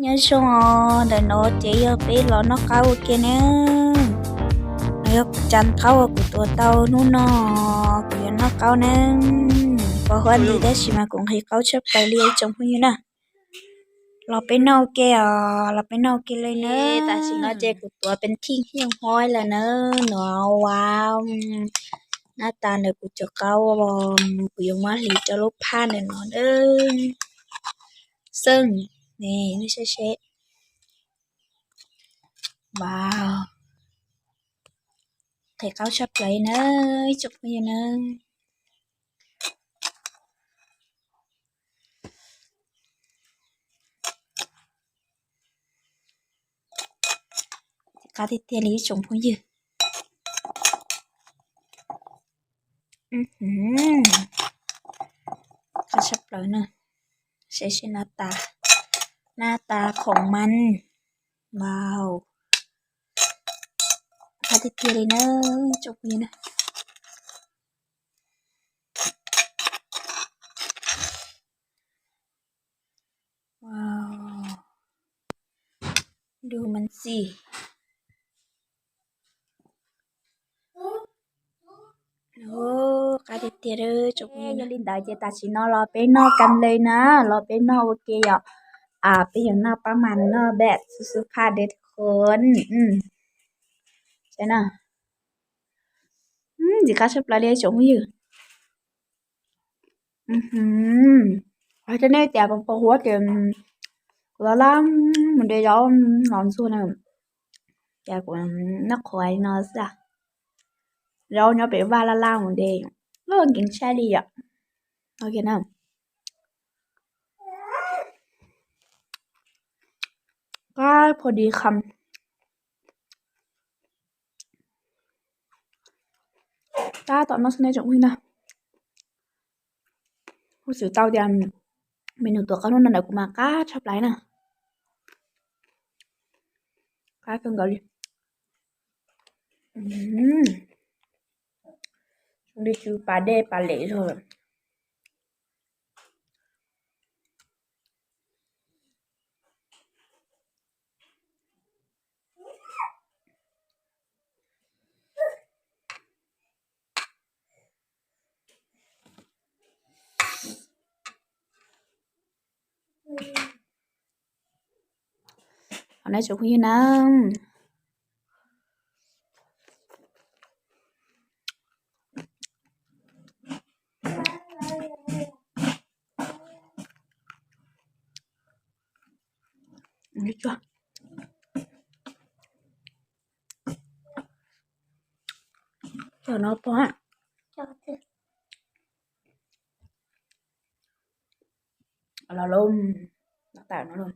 Nyob zoo os, ntawm no ces yog peb los noj qaub ua ke na. No yog cov qaub uas kuv tuav tau hnub no, kuv yuav noj qaub na. Pos huab ntxiv tab sis mas kuv nqhis qaub tshaj plaws li ib tsoom phooj ywg na. Los peb noj ua ke os, los peb noj ua ke li na. Tam sim no ces kuv tuav pes thij thiaj huab lawm na. No, wow, nab tas ntawm kuv cov qaub, kuv yuav muab hliv rau lub phaj ntawm no na. Xeej ne, nej saib seb. Wow, nqhis qaub tshaj plaws na ib tsoom phooj ywg na. Qab tiag tiag li ib tsoom phooj ywg. Qab tshaj plaws na. Saib seb nab tas, nab tas khoom mas, wow, qab tiag tiag li na tsoom phooj ywg na. Wow, du mas ntxim. Qab tiag tiag tsoom phooj ywg. Yog li ntawd ces tam sim no los peb noj kam li na, los peb noj ua ke yom. Peb yuav noj pab mas noj bam xub xub phaj de thon. Saib na. Ntxim qab tshaj plaws li tsoom phooj ywg. Hais rau nej tias pos huab ces kuv laj laj mus de zaub los ntxuag na, ces kuv noj qhuav li no xwb. Zaub nyob pem vaj laj laj mus de, nkees tshaj li yom. Ok na. Qab pho di kham. Tab tom no xwb nej tsoom phooj ywg na. Kuv xav tau tias me nus tuav qaub hnub no ntawm kuv mas qab tshaj plaws na. Qab kawg nkaus li. Zoo li tsw pas dej pas lem zog lawm. Qhov no tsoom phooj ywg na. Cov no pom los lub, no tas no los.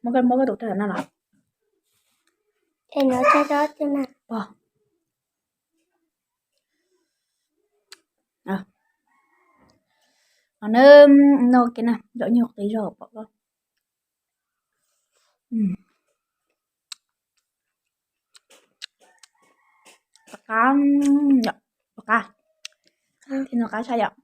Muab koj, muab koj tus tawg no los. Es no tsis dob tiag na. Pog. No na, no ke na, zaum nyuag qis zog pom koj. Qab, qab, thiab no qab tshaj yom.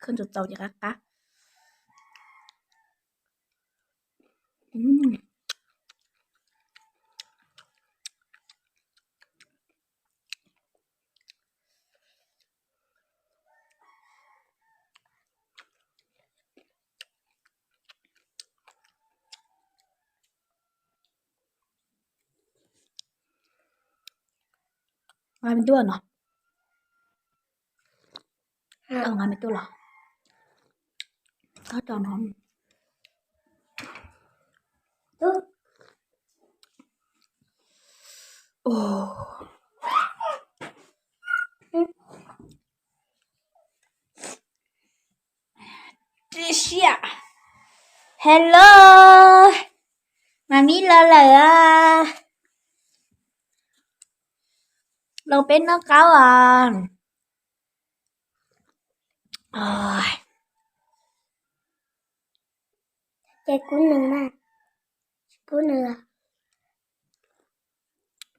Khwb tus tau ces qab qab. Nqa me tub no. Nqa me tub los. Tab tom no. Tsis siab. Hello, mas mi los lawm. Los peb noj qaub os. Ces kub nws na, kub nws.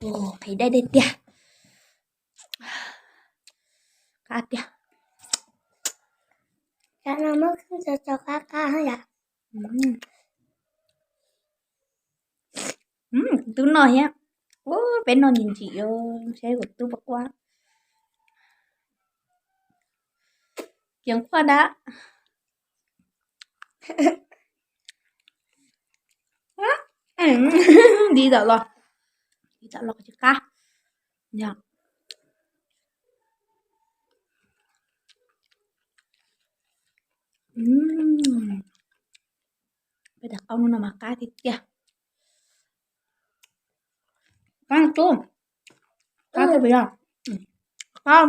Ua, qhib dai dai tiag. Qab tiag. Tsam no muab kheej tso tso qab qab yom. Kuv twb noj thiab. Ua, peb noj ntsim ntsim, saib kuv tub pab quaj. Ceev quaj dab. Di tam los, di tam los tsis qab. Peb daim qaub hnub no mas qab tiag tiag. Qab tub, qab tub pes yog qab.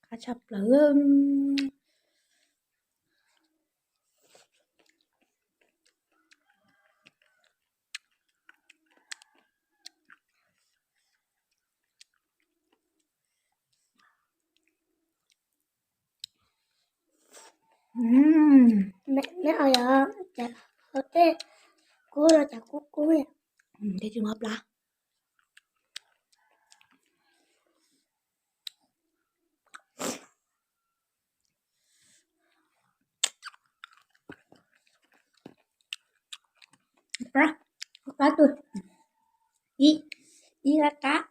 Qab tshaj plaws. Neb os, yog cov hau tej kub los cov kub kub, tej tsis muaj plab. Qab, qab tus, ib, ib qab qab.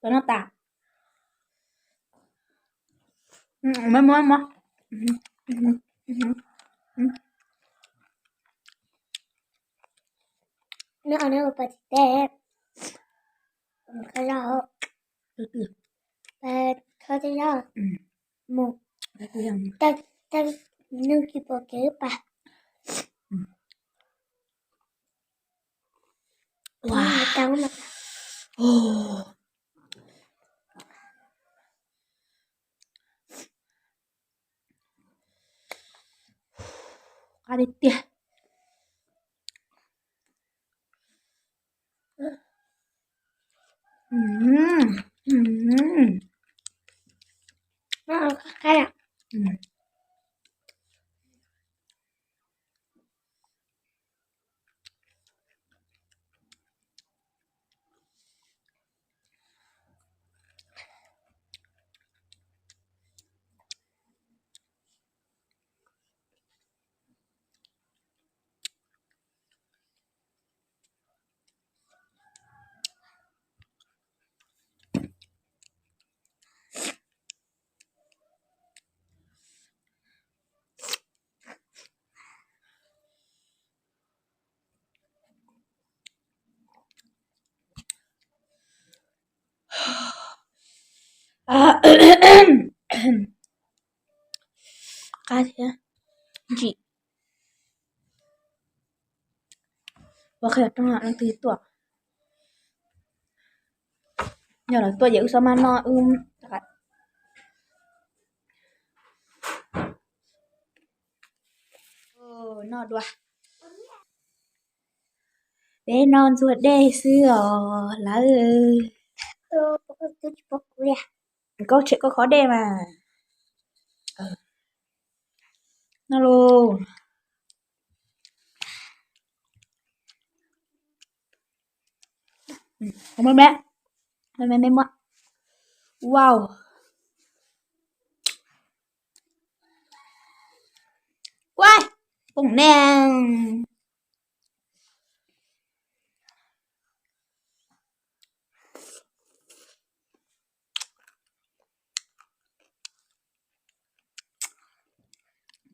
Tau noj tas. Muab, muab, muab. Neb, neb ua pas tsis teb, kho zog, kho tej zog, mus, tej, tej nug kis pom kev pas. Qab tiag tiag. Qab thiab ntsim. Ua qhia rau leej twg tuaj. Yog lawv tuaj ces wb txhob maj noj wb. Noj dua. Peb noj ntxuag dej xwb os lawv. Koj tshem koj khob dej mas. Noj lauj. Me me, me me muab. Wow. Ua, poob neeg.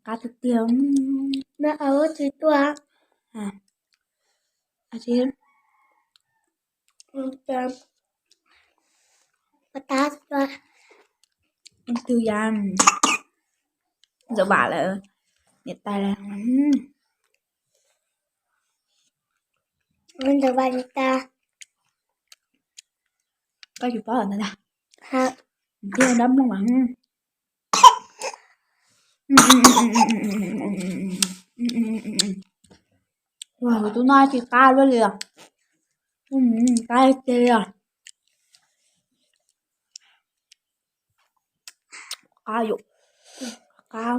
Qab tiag tiag. Me au tsis tuaj. Tsis, Tab tus yam ntxawm vam lawm, niam tais lawm. Ntxawm vam niam tais. Koj tsis paub ntag. Tiag dab mloog mas. Tus no tsis qab luaj li os. Qab tiag li os. Qab yom. Qab.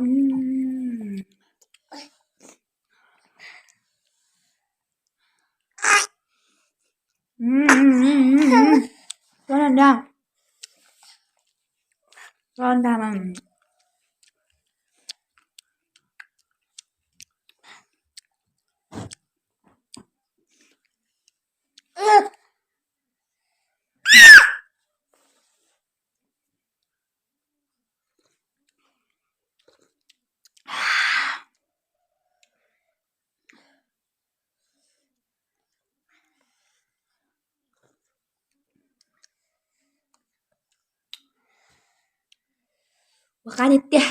Ua ntag. Ua ntag mas. Ua qab tiag tiag.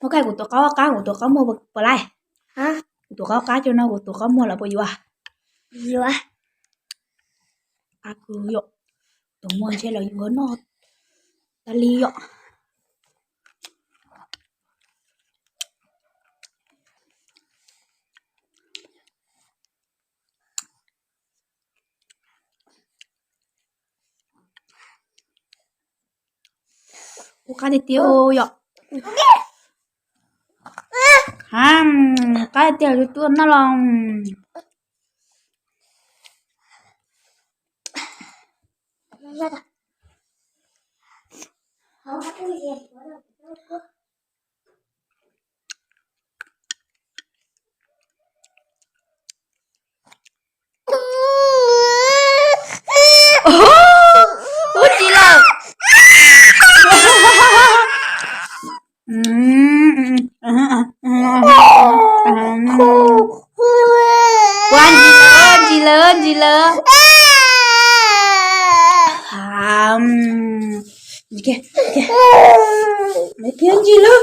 Muab kaij kuv tus qaub qab, kuv tus qaub muag puas laij? Kuv tus qaub qab cov no kuv tus qaub muag lawv puas yuav? Yuav. Qab kawg yom. Tus muag ntshe lawv yuav noj tas li yom. Ua qab tiag tiag yom. Ha, qab tiag tiag, tub noj los. Ua tsis lawm. Ua ntsis lawm, ntsis lawm, ntsis lawm. Ntsis lawm.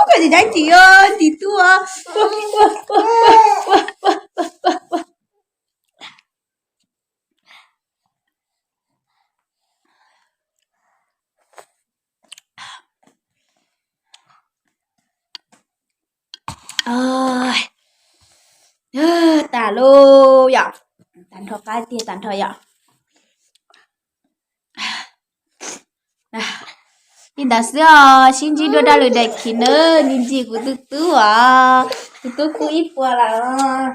Koj tsis dab tsi, tsis tuaj. Tas lauj yom. Tag nrho qab tiag tag nrho yom. Li ntawd xwb os, sib ntsib dua rau lwm daim khiv nawb, ntsis ntsis kuv tus tub os, tus tub kuj ib puas lawm.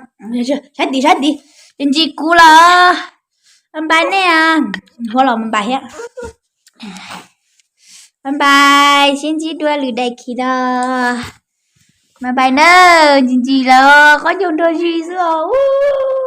Sab tid sab tid, ntsis ntsis kuv lawm. Bye bye nej, huab los bye bye thiab. Bye bye, sib ntsib dua lwm daim khiv no. Bye bye nawb, ntsis ntsis lawm, qab ncaug nrog zis xwb os.